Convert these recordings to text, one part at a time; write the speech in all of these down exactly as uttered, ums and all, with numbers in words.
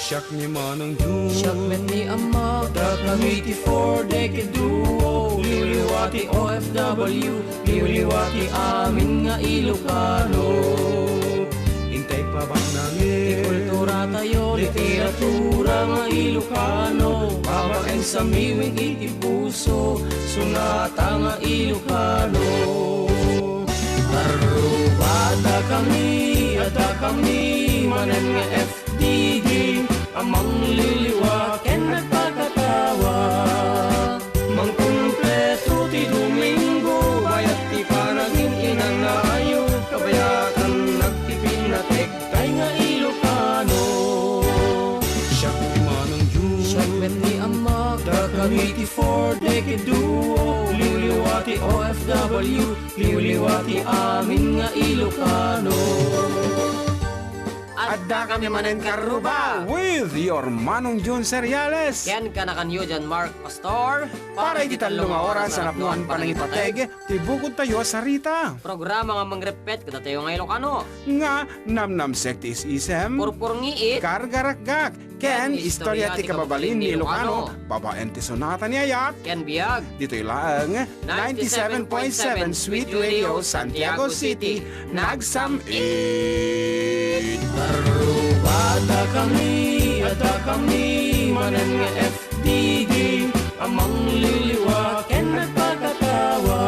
Siak ni Manong Jun. Siak met ni Ammak. Dakami ti Four Decade Duo. Liwliwa ti O F W. Liwliwa ti amin nga Ilocano. Intay pabaknangen ti kulturatayo, literatura nga Ilocano. Babaen sa miwing iti puso, sonata nga Ilocano. Arrubadakami, addakami manen nga F D D, a mangliliwa ken nagpakatawa. Mangkumpleto ti Domingo, bayat ti panagin-inanayo, kabayatan nagpipinnatek tay nga Ilocano. Siak ni Manong Jun. Siak met ni Ammak. Dakami ti Four Decade Duo. Liwliwa ti O F W. Liwliwa ti amin nga Ilocano. Addakami manen karruba. With your Manong Jun Seriales. Ken kanakanyo, John Mark Pastor. Para iti tallo nga oras a napnoan panangipateg ti bukodtayo a sarita. Programa nga mangrepet kadatayo nga Ilocano. Nga namnamsek ti is-isem. Purpurngiit. Kargarakgak. Ken istorya ti kababalin ni Ilocano. Babaen ti sonata ni ayat. Ken biag. Ditoy laeng ninety-seven point seven Sweet Radio, Santiago City, nagsam-it. Arrubadakami, addakami manen nga F D D, a mangliliwa ken nagpakatawa.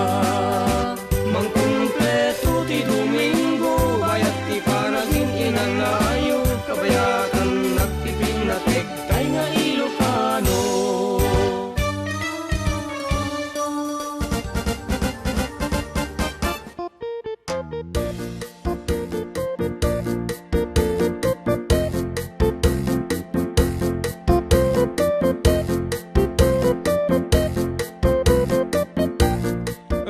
Mangkumpleto ti Domingo, bayat ti panagin-inanayo, kabayatan nagpipinnatek tay nga Ilocano.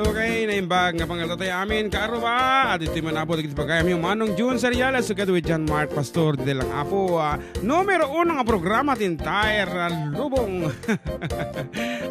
Okay, naimbag nga pangaldaw tayo amin, kaarruba. At iti man, Apo, dagiti pagayam ni Manong Jun Seriales, together with John Mark Pastor, ditoy lang, Apo, ah, numero uno nga programa ti entire, ah, lubong.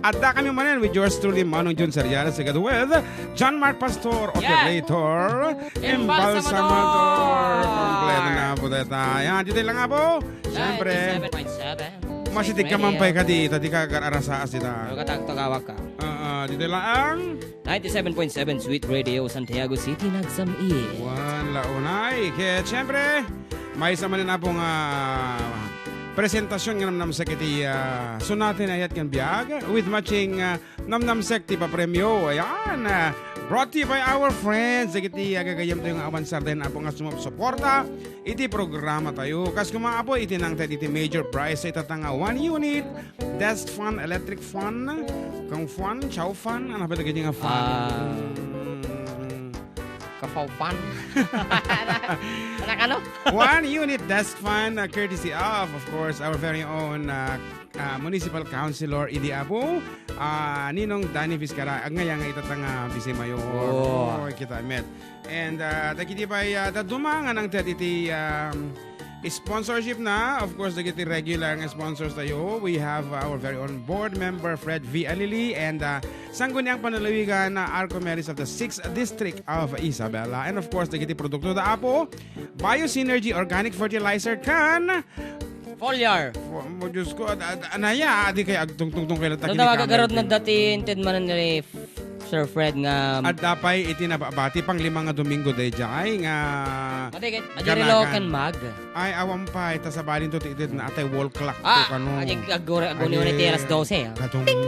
Addakami manen with yours truly, Manong Jun Seriales, together with John Mark Pastor, operator, embalsamador. Kompleto na po tayo. Ayan, ditoy lang, Apo. Siyempre, ninety-seven point seven. Masitig ka man pay kadi, ta di ka agar-arasaas dita. Ano ka tagtagawag ka? Ah, ah, ditoy lang. Ninety-seven point seven Sweet Radio, Santiago City, nagsam-it. Wan, launay. Kaya, siyempre, maysa manen, Apo, nga presentasion nga namnamsek iti, ah, sonata ni ayat ken biag with matching, ah, namnamsek ti papremio. Ayan, ah, brought to you by our friends dagiti gagayemtayo nga awan sarden, Apo, nga sumupsuporta iti programatayo. Kas koma, Apo, iti nangted iti major prize, ita nga one unit desk fan, electric fan, kung fan, chow fan, ano ba dagiti nga fan? Ah, Mm. Kapaw fan. Anak, ano? One unit desk fan, uh, courtesy of, of course, our very own, uh, uh, municipal councilor idi, Apo, uh, Ninong Danny Vizcarra, agngayangay ita nga Vice Mayor. Oh. Oh, kita met. And, uh, dagiti pay, uh, dadduma nga nangted iti, um, sponsorship na, of course, dagiti regular nga sponsors tayo. We have, uh, our very own board member, Fred V Alili, and, uh, Sangguniang Panlalawigan, uh, Arco Mayors of the sixth District of Isabela. And of course, dagiti produkto da Apo, Biosynergy Organic Fertilizer ken Foliar. Fo-, mo, Diyos ko, ad-, ad-, anaya, adi kay agtungtungtong kay lataki ni Cameron. Nagagarod na dati, inted man ni Sir Fred nga Adda pay iti nababati pang lima nga Domingo daydiay nga Mati, ket, adi ganagan. Ken mag. Ay, awan pay, ta sabali to ti ited na atay wall clock Ah, to kano. Adi, agure-, aguni-uni ti alas dose, ah. Kadong. Ting!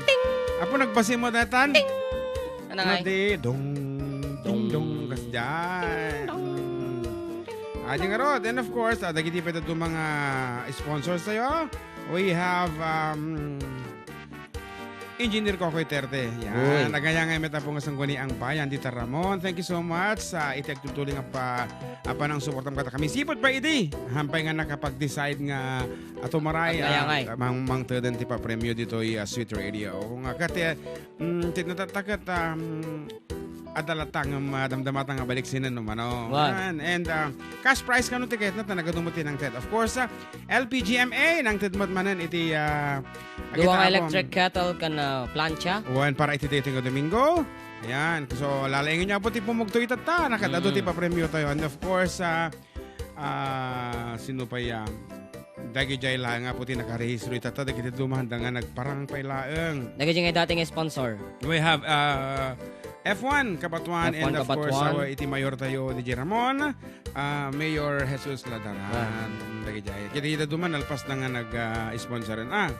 Ting! Apo, nagbasi mo datan? Ting! Ano nga, eh? Madi, dong, ding, dong, kasdiay. Ting, dong, ting, dong. Adi nga ro. Then, of course, ah, dagiti pay dadduma nga sponsors tayo. We have, um, Engineer Kokoy Terte. Yan. Uy. Nagayangay met, Apo, nga sangguniang bayan dita Ramon. Thank you so much sa iti agtultuloy nga pa-, a panangsuportam kadakami. Sipud pay idi, hampay nga nakapag-decide nga atumaray, ah, Agayangay. mang-, mangteden ti papremio ditoy, ah, Sweet Radio. Nga kati, mm, ti natataket, um, adda latta nga madamdamata nga baliksinen no mano. Wan. Yan. And, ah, cash prize kano ti kayatna ta nagadu met ti nangted. Of course, ah, L P G M A, nangted met manen iti, ah, Dua nga electric kettle ken, ah, plancha. Wen, para iti daytoy nga Domingo. Ayan. So, lalaingenyo, Apo, ti pumugto itatta. Nakadadu ti papremio tayo. And of course, ah, ah, sino pay, ah, Dagijay laeng nga pay ti nakarehistro ita, ta dagiti dumaenda nga nagparang pay laeng. Dagijay nga dati nga sponsor. We have, uh, F one Cabatuan, F one and of course, Cabatuan. Our iti mayor tayo, D J Ramon, uh, Mayor Jesus Ladaran. Wow. Dagijay. Kita, kita duman, nalpas na nga nag, uh, sponsor. Ah.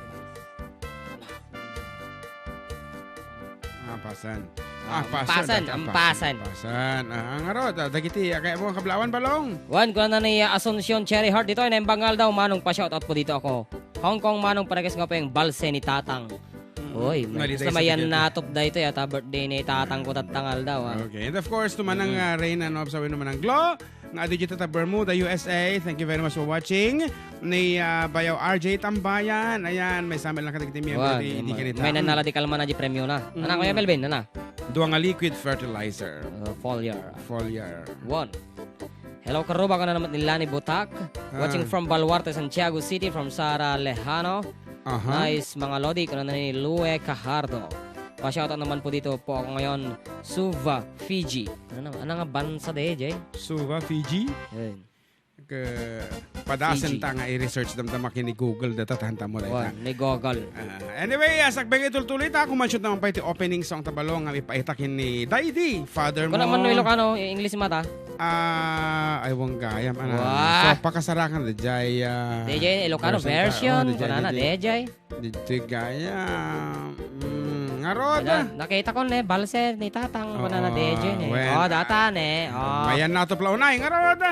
Ampasan. Ah, Ampasan, ampasan, ampasan. Ampasan. Ah, ngarud, ah, dagiti, ah, kaya mo kablawan, Balong? Wen, kuna ni Asuncion Cherry Heart dito, naimbag nga aldaw, Manong, pa-shoutout po dito ako. Hong Kong, Manong, paregas nga po yung balse ni Tatang. Mm. Oy, may gusto mayan natop da ito, yata birthday ni Tatang ko tattang aldaw, ah. Okay. And of course, tumanang, ah, Reyna Nobs, awin naman ang Glo. Nga adu dita ta Bermuda, U S A. Thank you very much for watching. Ni, ah, Bayaw R J Tambayan. Ayan, may sample na kadagiti miyembro di, di kanita. May nanala di kalman na di premyo na. Ana, Kuya Melvin, ana? Dua nga liquid fertilizer. Uh, foliar. Foliar. One. Hello, karuba, kana naman ni Lani Butak. Ah. Watching from Baluarte, Santiago City, from Sara Lejano. Aha. Nice, mga lodi, kuna ni Lue Cajardo. Pa-shoutout naman po dito po ako ngayon, Suva, Fiji. Ano, ano nga bansa de, Jay? Suva, Fiji? Ayun. Ke, padasen Fiji. Ta nga i-research damdama kini Google data, tahan ta mo dayta. Wan, ni Google. Ah, anyway, ah, sakbay nga itultuloy ta, kumansyon naman pa iti opening song ta Balong nga ipaita kini Daydi, Father mo. Kuna man no Ilocano, English mata? Ah, ay, wang gayam, ana. Wah! So, pakasarakan da jay, ah, Dayjay, Ilocano version ta. Version, oh, Dayjay, kunana, Dayjay. Dayjay. Dayjay gaya. Mm, ngarud. Ala, nakita ko ne, balse ni Tatang, kunana, Dayjay ne. Wen. Oh, data ne. Oh. Mayan natop la unay, ngarud.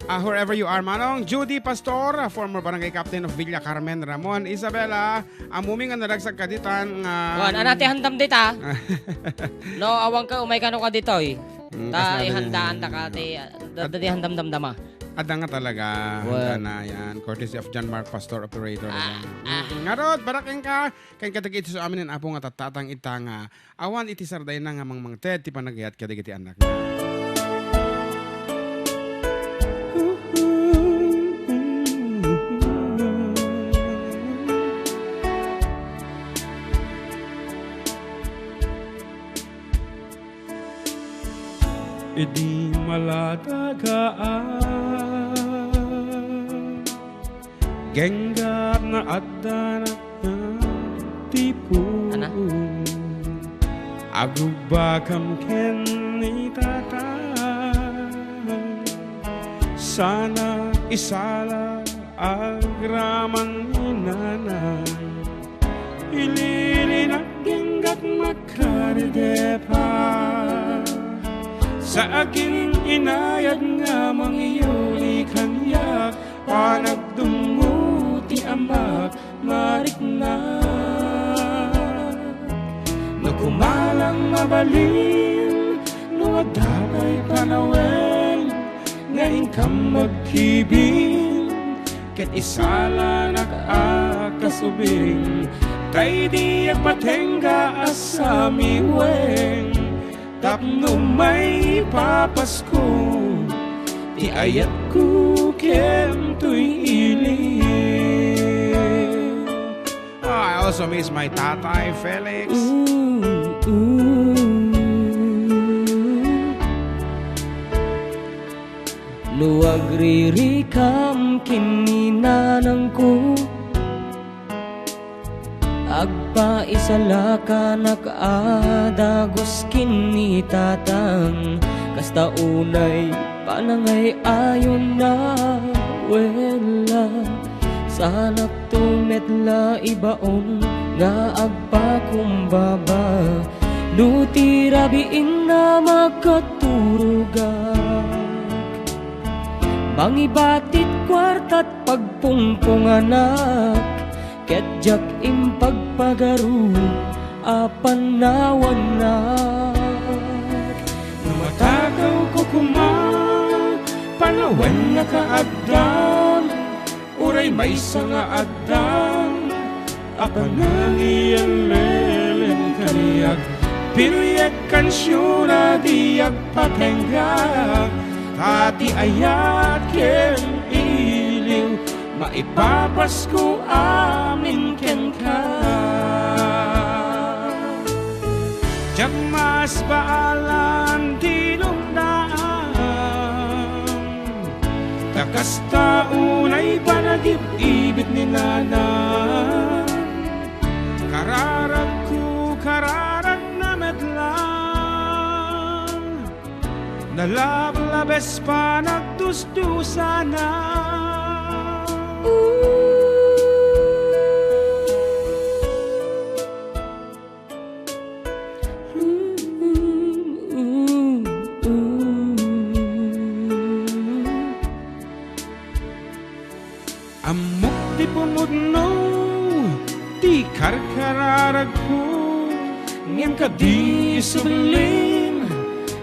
Ah, wherever you are, Manong Judy Pastor, ah, former barangay captain of Villa Carmen, Ramon, Isabela, amumi nga naragsak kaditan nga. Wan, ana ti handam dita? No, awan ka, umay kano ka ditoy. Mm, ta, kas na ihandaan ta ka, ti, da, da, ti handam damdama. Adda nga talaga, handa na yan. Courtesy of John Mark Pastor, operator. Ah, ah. Mm, ngarud, baraken ka, ken kadagiti su amin apo nga tattatang ita nga awan iti sardayna nga mangmangted ti panagayat kadagiti annakna. Idi maladagaan, genggat nga adda nga tipo. Ana? Agubbakam ken ni Tatang, sana isala agraman ni Nanang. Ililinak genggat makaridepa. Sa agin inayad nga mangyuli kaniak, panagdummo ti amak marikna. No kumalang mabalin, no adda pay panawen, nga inkam magkibin, ket isalanak a kasubing, ta idi agpatengga a samiweng, tapno maipapasko ti ayatko ken toy ili. Ah, I also miss my tatay, Felix. Ooh, ooh. No agririkam ken ni nanangko, agpaisalakanak a dagus ken ni tatang, kasta unay panangay-ayonna, wella. Sanakto met la ibaon nga agpakumbaba, no ti rabiin a makaturogak. Mangibatit kuartat pagpungpunganak, ket diak impagpagaru a panawannak. No matagawko koma, panawannak a addam, uray maysa nga addam a panangiyan-lelen kaniak. Piriek kansiona di agpatengga, ta ti ayat ken iliw maipapasko amin kenka. Diak masbaalan ti lungdaam, ta kasta unay panagib-ibit ni Sana kararagko, kararagna met lang. Nalablabes pa, nagdusdusana. Ammok ti pumudno ti karkararagko, ngem kadi isublin,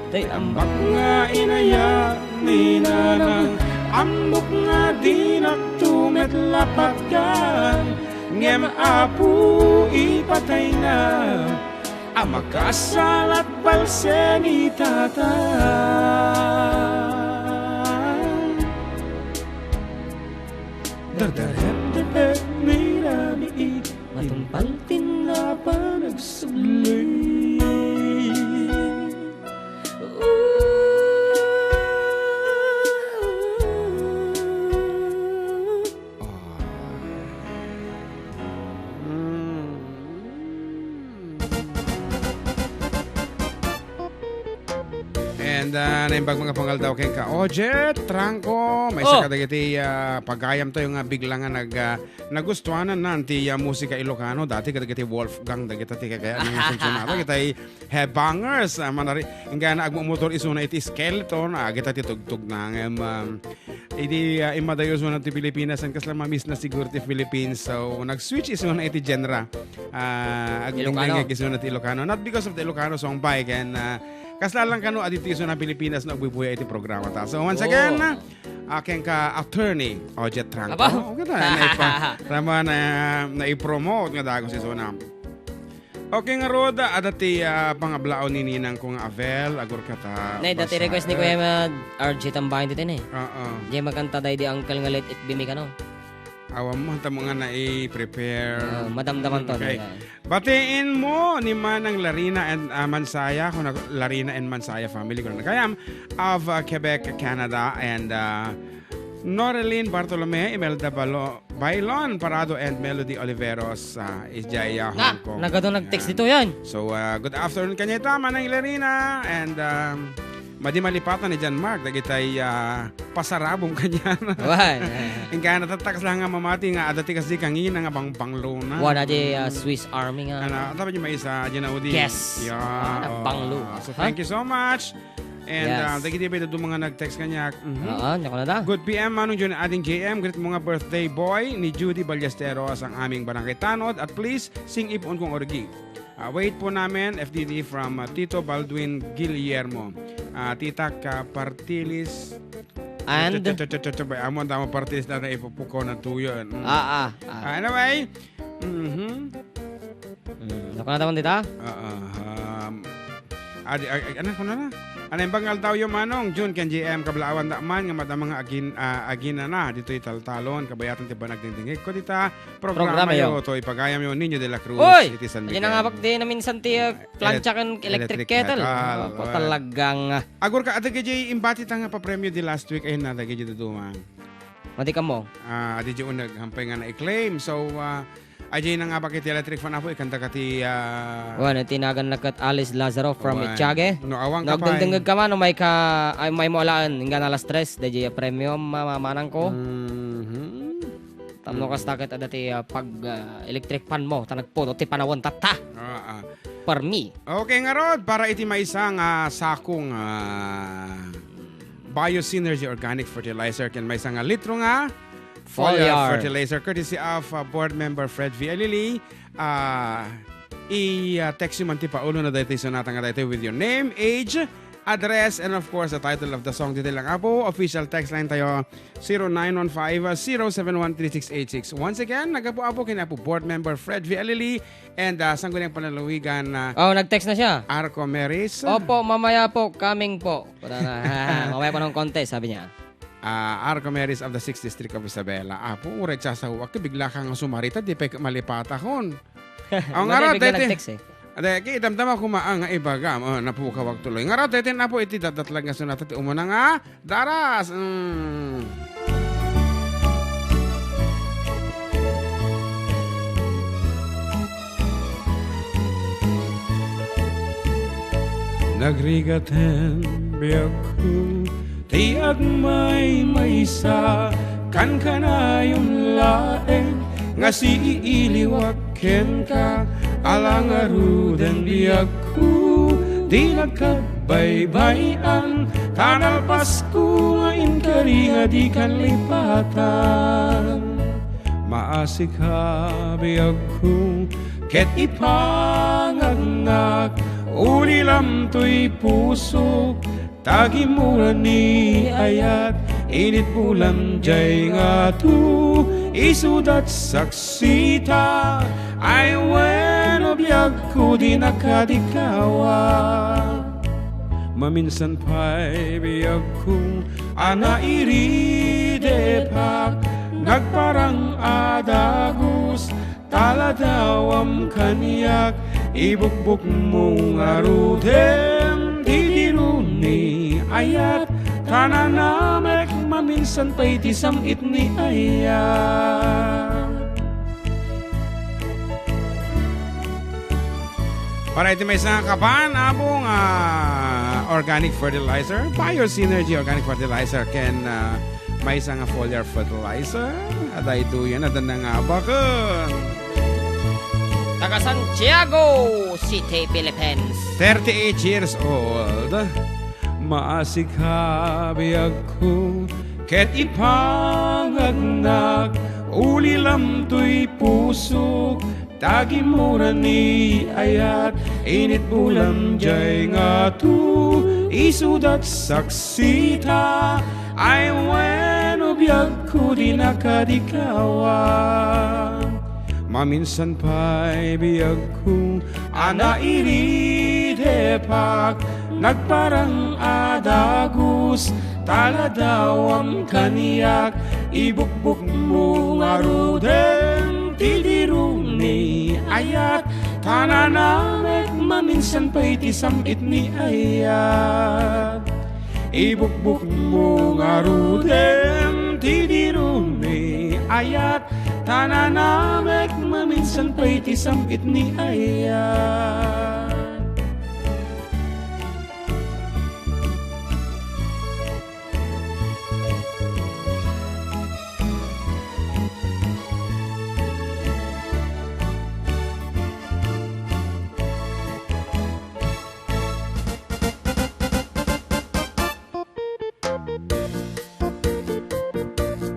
tay amak nga inayat ni nanang. Ammok nga dinakto met lapatgan, ngem Apo, ipatayna a makasalat balse ni Tatang. Dardarepdepet ni Rami, matungpal ti napan agsubli. And, ah, naimbag nga pangaldaw kenka, Ojet Trangco. Maysa Oh. kadagiti, ah, pagayam tayo nga bigla nga nag, ah, nagustuanan na ti, ah, musika Ilocano. Dati kadagiti Wolfgang, dagita ti kagaya nga sunsunata. Kitay Headbangers, ah, manari-, inggana agmumotor isuna iti Skeleton, ah, agita ti tugtog na ngem, um, idi, ah, immadayo isuna ti Pilipinas, ken kasla mamisna siguro ti Philippines. So, nag-switch isuna iti genre. Ah, Ilocano. Agdengdengngeg isuna ti Ilocano. Not because of the Ilocano song, bay, ken, ah, kasla lang kano adito isuna Pilipinas no agbuybuya iti programa ta. So, once Oh. again, ah, kenka Attorney Ojet Trangco. Aba. Okay ta, naipa-, tama na, naipromote nga dagus isuna. Okay, ngarud, adda ti, ah, pangablaon ni ninangko nga Avel, agurka ta. Nay, dati basta, request ni eh, Kuya Mad, R J Tambayan dito, eh. Oo. Diay makanta daydi uncle nga let it be me kano. Awan mo, hanta mo nga nai-prepare. Ah, madamdaman to, Okay. Nay, ah. Batiin mo ni Manang Larina and, ah, Mansaya, kung nag-, Larina and Mansaya family, kung nagkayam, of, ah, Quebec, Canada, and, ah, Norelyn Bartolome, Imelda Balo-, Bailon Parado, and Melody Oliveros, ah, idiay, ah, Na, Hong Kong. Nagado nag-text Yan. Dito yan. So, ah, good afternoon kaniata, Manang Larina, and, um, madi malipatan ni John Mark, dagitay, ah, pasarabong kaniana. Wan. Inggana, tattaks lang nga mamati nga adda ti kasdi kangina nga bangbanglo na. Wan, adi, ah, Mm. Swiss Army nga. Ano, tapos yung may isa, Ginaudi. Yes. Yeah, Ah, oh. Banglo. So, Ha? thank you so much. And, Yes. ah, dagiti bay dadduma nga nag-text kaniak. Mhm. Oo, naku na da. Good P M, Manong John, ading J M, greet mo nga birthday boy ni Judy Ballesteros, ang aming barangay tanod, at please, sing Ipon kong Orgi. Ah, wait po namin, F D D from, ah, Tito Baldwin Guillermo. Ah, Tita ka Partilis. And? Ito, ito, ito, ito, ito, bay, amo, ang damo Partilis na naipupukaw na tuyo, eh. Mm. Ah, ah, ah. Ah, anyway, mhm. Mm, naku na da man dita? Oo, um, adi, ag-, ag-, ano, ano na? Ano yung bangal daw yung Manong Jun ken J M, kablaawan da man nga madama nga agin-, ah, aginana ditoy Taltalon, kabayatan ti banag dingdingig ko dita, programa Programa yo, yo. To ipagayam yo, Niño de la Cruz, Oy! iti San Ayan na nga, Miguel. Bak, di na minsan ti, ah, Ah, plancha elec-, ken electric electric kettle. Kettle, Ah, oy. Talagang, ah. Agur ka, adda gaydi imbati ta nga papremyo di last week, ayun na, adda gaydi duduma. Madi kamo? Ah, adi di uneg, hampay nga na-claim. So, ah, Ajay na nga bakit ti electric fan, Apo, ikanta ka ti, ah, Wan, ti nagan na ket Alice Lazaro from Wan. Itiage. No, awan No, ka pa, agdengdengngeg eh. Ka man, no, may ka, ay, may mo alaan, inggan alas tres, dayjay a premium, ma-, ma-, manang ko. Mhm. Tapno Mm. kasta ket adda ti, ah, pag, ah, electric fan mo, ta nagpuno ti panawen tatta. Ah, ah. Per me. Okay, ngarud, para iti maysa nga sakong, ah, Bio Synergy Organic Fertilizer, ken maysa nga litro nga Foliar. Foliar Fertilizer, courtesy of, uh, Board Member Fred V. Alili. Uh, i, uh, text nyo man ti paulo na daytoy sonata nga daytoy with your name, age, address, and of course, the title of the song. Ditoy lang, Apo, official text line tayo, zero nine one five, zero seven one three six eight six. Once again, nagapu-apo kini Apo Board Member Fred V. Alili and, uh, Sangguniang Panlalawigan, uh, Oh, nag-text na siya. Arco Meris. Opo, mamaya po, coming po. Wala na. Mamaya po ng konti, sabi niya. Ah, Arco Meris of the sixth District of Isabela. Apo, uray sasawa ka, bigla ka nga sumarita, di pa ka malipatakon. Ang Mali, ara, bigla daytoy. Nag-text eh. Ade, ki, damdama ko maang nga ibaga, oh, napukawag tuloy. Nga ara, daytoy na po, iti datdatlag nga sonata, ti umuna nga, daras. Mm. Nagrigaten biagko ti agmaymaysa, kankanayon laeng nga siiiliwak kenka. Ala ngaruden biagko ti nagkagbaybay-an, ta nalpasko nga inkari nga dikan lipatan. Maasika biagko ket ipangagnak, ulilam toy pusok, ta gimmura ni ayat, init bulan jay ngato, isudat saksita. Ay wenno biagko, dinak kadikawa. Maminsan pay biagko a nairidepak, nagparang a dagus, taladawam kaniak, ibukbukmo ngaruden ti diru ni ayat, ta nanamek maminsan pay ti sam-it ni ayat. Para iti maysa nga kaban, amo nga organic fertilizer, Bio Synergy Organic Fertilizer, ken, ah, maysa nga foliar fertilizer. Adda ituyen, adda nangabaken. Taga Santiago City, Philippines. Thirty-eight years old. Maasika biagko ket ipangagnak, ulilam toy pusok, ta gimmura ni ayat, init bulan jay ngato, isudat saksita. Ay wenno biagko, dinak kadikawa. Maminsan pay biagko a nairidepak, nagparang a dagus, taladawam kaniak, ibukbukmo ngaruden ti diru ni ayat, ta nanamek maminsan pay ti sam-it ni ayat. Ibukbukmo ngaruden ti diru ni ayat, ta nanamek maminsan pay ti sam-it ni ayat.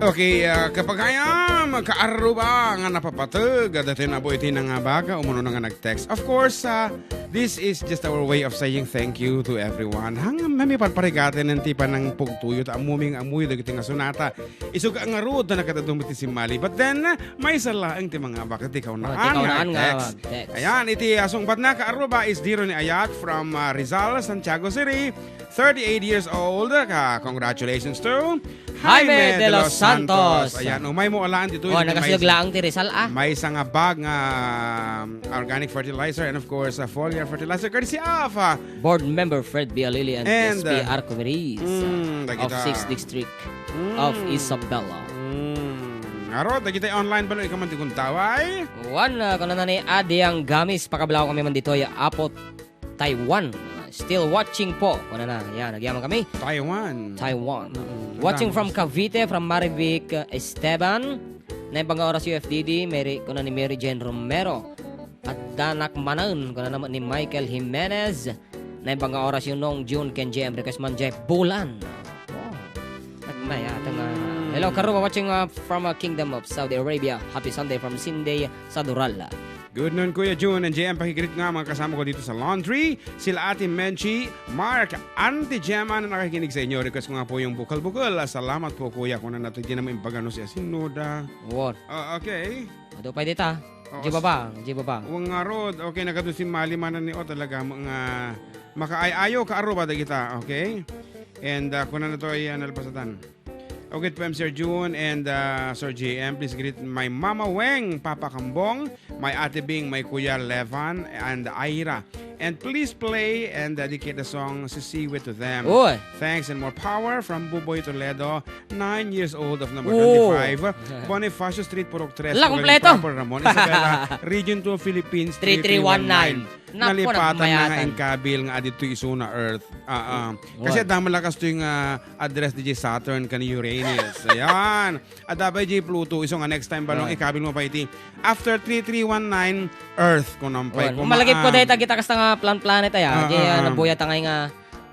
Okay, ah, kapagayam, kaarruba nga napapateg, ah, daytoy nga abu iti nangabak, umuna nga nag-text. Of course, ah, this is just our way of saying thank you to everyone. Hang, mami, parparigaten ti panangpugtoyo, ta ammom nga ammoyo dagiti nga sonata. Isu nga ngarud, ta nakadadduma ti simmali. But then, ah, maysa laeng ti mangabak, ti kaunaan Oh, ti kaunaan nga nga nag-text. Text. Ayan, iti, ah, sungbatna, kaarruba is Diro ni Ayat from, ah, Rizal, Santiago City. Thirty-eight years old. Ka, congratulations to Jaime Jaime de de los los Santos. Santos. Ayan, umaymo alaen ditoy Oh, iti nagasulog maysa, laeng ti Rizal, ah. Maysa nga bag nga, um, organic fertilizer and of course, uh, foliar fertilizer courtesy of, uh, Board Member Fred Bialili and And, S P uh, Arco Meriz mm, of dagita. Sixth District Mm. of Isabela. Mm. Aro, dagita online balo ikaw man ti kuntaway? One, uh, kunana ni Adi Anggamis, pakablaaw kami man ditoy, Apo Taiwan. Still watching po. Kunana, yan, nagyaman kami. Taiwan. Taiwan. Mm, Watching from tama. Cavite, from Marivic, uh, Esteban. Naimbag nga oras U F D D, Mary, kuna ni Mary Jane Romero. Addanak manen, kunana ni Michael Jimenez. Naimbag nga oras Yunong June ken J M request man jay Bulan. Oh. Nagmay, ah, tanga. Mm. Hello, kaarruba, watching, uh, from, uh, Kingdom of Saudi Arabia. Happy Sunday from Sinday, Sadural. Good noon, Kuya June and J M. Pakigreet nga mga kasama ko dito sa laundry. Sila Ate Menchi, Mark, Auntie Gemma na nakikinig sa inyo. Request ko nga po yung Bukal-Bukal. Ah, salamat po, Kuya. Kung ano natin, di naman imbagano si Asinuda. What? Ah, okay. Adu pa dita. Oo, Jibaba, jibaba. Wang nga road. Okay, nagadu si Mali manen ni, oh, talaga, mga makaay-ayo, kaarruba dagita. Okay? And, ah, kuna na to ay, ah, nalpasatan. Okay, P M Sir June and, uh, Sir J M, please greet my Mama Weng, Papa Kambong, my Ate Bing, my Kuya Levan, and Ira. And please play and dedicate the song Sisiwi to them. Uy. Thanks and more power from Buboy Toledo, nine years old of number Oh. twenty-five, Bonifacio Street, Purok tres, Ala, Magaling kompleto. Proper, Ramon Isabela, Region two, Philippines, Three three one nine. Napo, nalipatan na nga nagmayatan. Inkabil nga adito isuna Earth. Ah, ah. Kasi Wan. Damo la kastoy nga address di Saturn ken Uranus. Ayan. Adda pay di Pluto, isu nga next time balong Wan. Ikabil mo pay iti after three three one nine Earth, kunam pay. Wan. Kuma-, Malagip ko ah. Dayta kita kasta nga plan-, planet, ay, ah. Ah, Di, ah, ah, ah. Nabuyat nga nga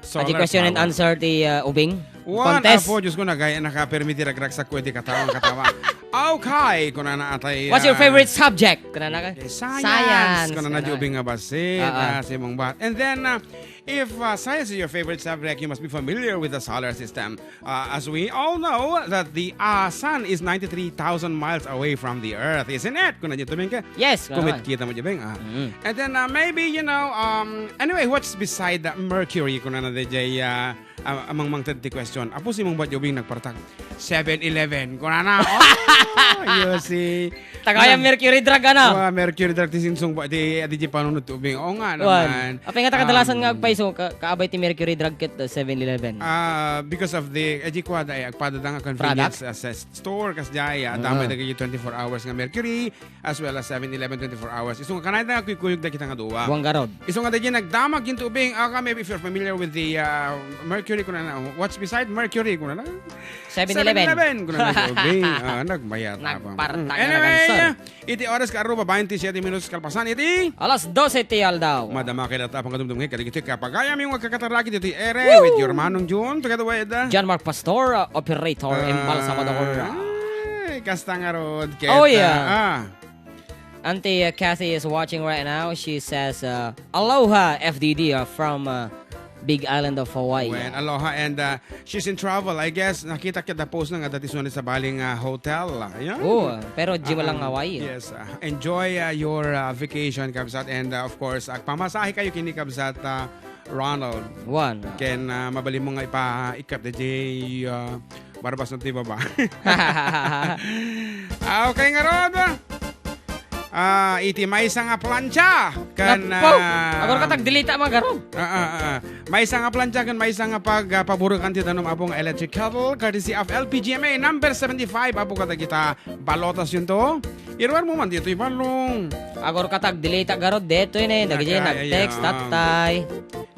Solar Adi question and power. Answer ti, uh, ubing? Wan, contest? Apo, Diyos ko, nagay-, nakapermi ti ragragsak ko, di katawan, katawan. Okay, kunana atay, What's your uh, favorite subject? Kunana ka? Eh, science, Science, kunana kunana. Di ubing nga basit, Ah, ah. Ah, simong bat. And then, uh, if, uh, science is your favorite subject, you must be familiar with the solar system. Uh, as we all know that the, uh, sun is ninety-three thousand miles away from the earth, isn't it? Kunana di ubing ka? Yes, Kumit kunana. Kita mo, Jebeng. Ah. Mm. And then, uh, maybe, you know, um, anyway, what's beside the Mercury? Kunana di jay, uh, uh, amang mangted ti question. Apo, simong bat ubing nagpartak? Seven eleven. Kunana. Oh, you see. Tagayan Mercury drug, ano? Wa, Mercury drug ti sinsong bat, di, di, di panunod ti ubing. Oo nga Wan. Naman. Apay nga ta kadalasan Um, nga agpayso, ka-, kaabay ti Mercury drug ket, uh, seven eleven. Ah, because of the, eh, di kwa da, eh, agpada da nga convenience, Product? Uh, sa store, kas jay, ah, Ah. Damay dagiti twenty-four hours nga Mercury, as well as seven eleven twenty-four hours. Isu nga kanayda nga kuykuyog dagita nga dua. Buang garod. Isu nga dagiti nagdamag ginto ubing, ah, ka, maybe if you're familiar with the, ah, Mercury, kunana, what's beside Mercury, kunana? Seven eleven. Seven eleven, kunana, ubing. Ah, nagmayat, Nagpartak Mm. na Anyway, nagansan. Iti oras ka aruba, bainte siete minutos kalpasan iti Alas dose ti aldaw. Madama kay data pang kadumdum ngay, kadagiti kapagayam yung agkakataraki dito ere Woo! With your manong Jun, together with, uh, John Mark Pastor, uh, operator, Ah, Embal Salvador. Ay, kasta nga rod, Oh, keta, yeah. Ah. Auntie, uh, Kathy is watching right now. She says, uh, "Aloha, F D D, uh, from, uh, Big Island of Hawaii." Wen, aloha, and, uh, she's in travel, I guess. Nakita kita post na nga dati suni sa baling, uh, hotel. Ayan. Oh, pero di mo lang Um, Hawaii. Yes, uh, enjoy, uh, your, uh, vacation, kabsat, and, uh, of course, agpamasahe kayo kini kabsat, uh, Ronald. Wan. Ken, ah, mabalin mo nga ipa-, ikat da jay, ah, barbas no ti baba. Ah, okay ngarud. Ah, iti maysa nga plancha. Kan, Napo! Ah, Agor ka tagdilita, mga garud. Ah, ah, ah, ah. Maysa nga plancha kan maysa nga pag, ah, paburukan ti danum, apo nga electric kettle, courtesy of L P G M A number seventy-five, apo kadagita Balotas yun to. Iruar mo man ditoy balong. Agor ka tagdilita garud detoy ne, dagiti Nakaya. Nag-text, tattay.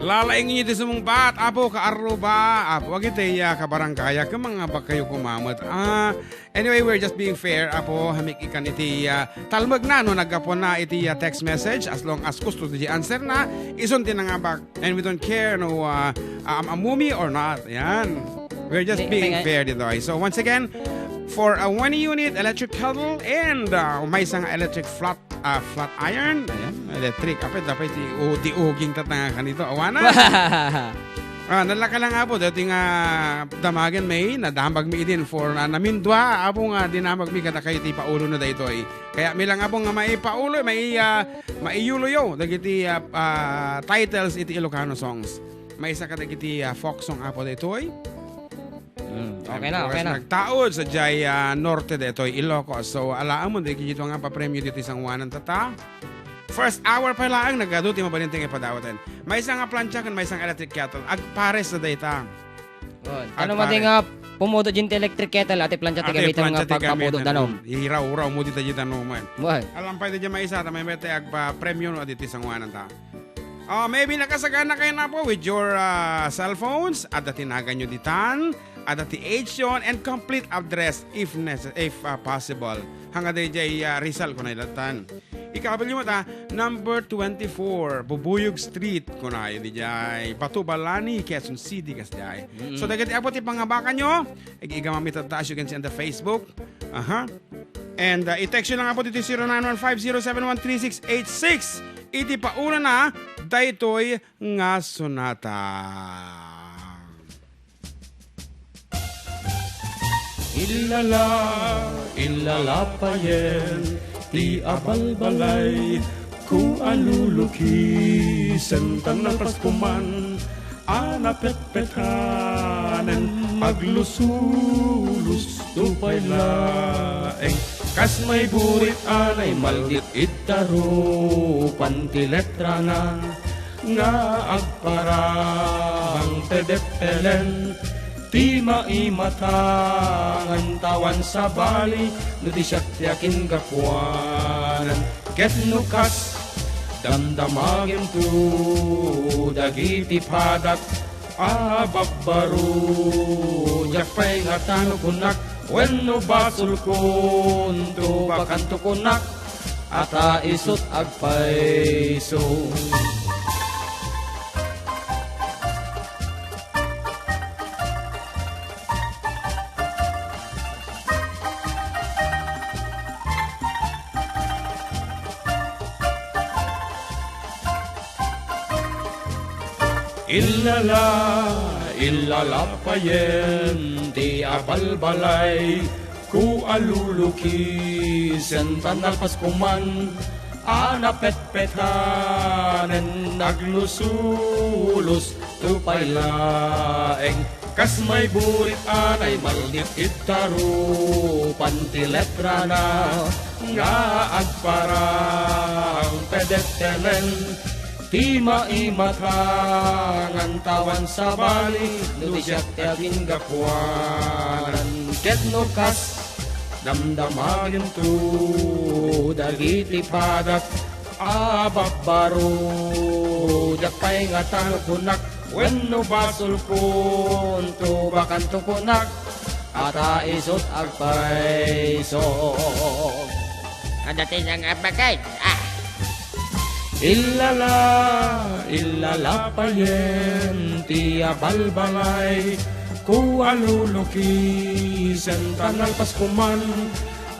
Lalaing inyo ti sumungbat, apo, ka Aruba, apo, agitay, ah, kabarangay, ka mga bakayo kumamat. Ah, anyway, we're just being fair, apo, hamik ikan iti, ah, talmag na, no, naggapo na iti, ah, text message, as long as gusto ti answer na, isun ti nangabak. And we don't care, no, uh, am-amumi or not. Yan. We're just Hindi, being kaya fair dito, eh. So, once again, for a one unit electric kettle and, uh, maysa nga electric flat, uh, flat iron, ayan, electric, apay, dapat ti, u-, ti uging tatanga kanito, awana. Ah, nalaka lang, apo, dati nga damagan may, nadambag mi idin for, uh, namindua, apo nga dinambag mi kada kayo ti paulo na daytoy. Kaya mi lang, apo, nga maipaulo, mai-, ah, maiyuloyo dagiti, ah, ah, titles iti Ilocano songs. Maysa kadagiti, ah, folk song, apo, daytoy. Mm, okay na, Of course, okay na. Nagtaud sa jay, ah, Norte daytoy, Ilocos. So, alaamon dagiti nga papremyo ditoy sanguanan tata. First hour pa laeng, nagadu ti mabalin ti nga ipadawatan. Maysa nga plancha ken maysa nga electric kettle. Agpares na dayta. Oh, ano Agpare. Madi nga pumudo din ti electric kettle, ati plancha ti Ati gamitan plancha nga ti pagpapudo gamitan. Danum. Iraw-uraw mo dita di danuman. Buhay. Alam pa iti di maysa, ta may mete agpa-premyo no, aditi sanguanan ta. Oh, maybe nakasagana kayo na po with your, ah, cellphones. Adda tinagan nyo ditan, adda ti age yon, and complete address if nece-, if, ah, possible. Hanga di jay, ah, Rizal ko na ilatan. Ikabil mo ta, number twenty-four, Bubuyog Street, kunayo di jay. Batubalani, Quezon City, kas jay. Mm. So, dagiti apo ti pangabakan nyo, ig-, igam mi tatta, as you can see on the Facebook. Aha. And, uh, i-text nyo lang apo dito zero nine one five zero seven one three six eight six. Iti pauna na, daytoy nga sonata. Illala, illala payen ti abalbalay ko a lulukisen tan nalpas koman a napetpetanen aglusulusto pay laeng kas may burit a naimalgit ita rupan ti letrana. Nga agparang pedeppelen ti maimatang tawan sabali no ti siak ti akingapuanan. Ket no kas Damdamagento dagiti padak a babbaro, diak pay nga tano kunak, wenno basolkon, tubakanto kunak, a ta isut' agpayso. Illala, illala payen ti abalbalay, ko a lulukisen ta nalpas koman a napetpetanen, naglusulos to pay laeng. Kas may burit a naimaldit iti tarupan ti letrana nga agparang pedettenen ti maimatangan tawan sabali no diak ti aginggapuanan. Ket no kas damdamagento dagiti padak a babbaro, diak pay nga tano kunak, wenno basolkon, tubakanto kunak, a ta isut' agpayso. Adda ti nang abakay. Ah. Illala, illala payen ti abalbalay, ko a lulukisen ta nalpas koman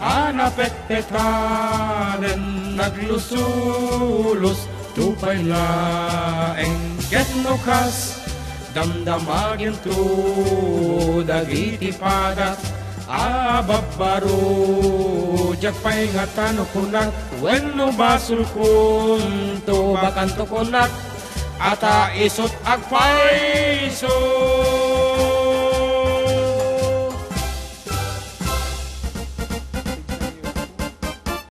a napetpetanen, naglusulos to pay laeng. Ket no kas damdamagento dagiti padak a babbaro, diak pay nga tano kunak, wenno basolkon, tubakanto kunak, a ta isut' agpayso.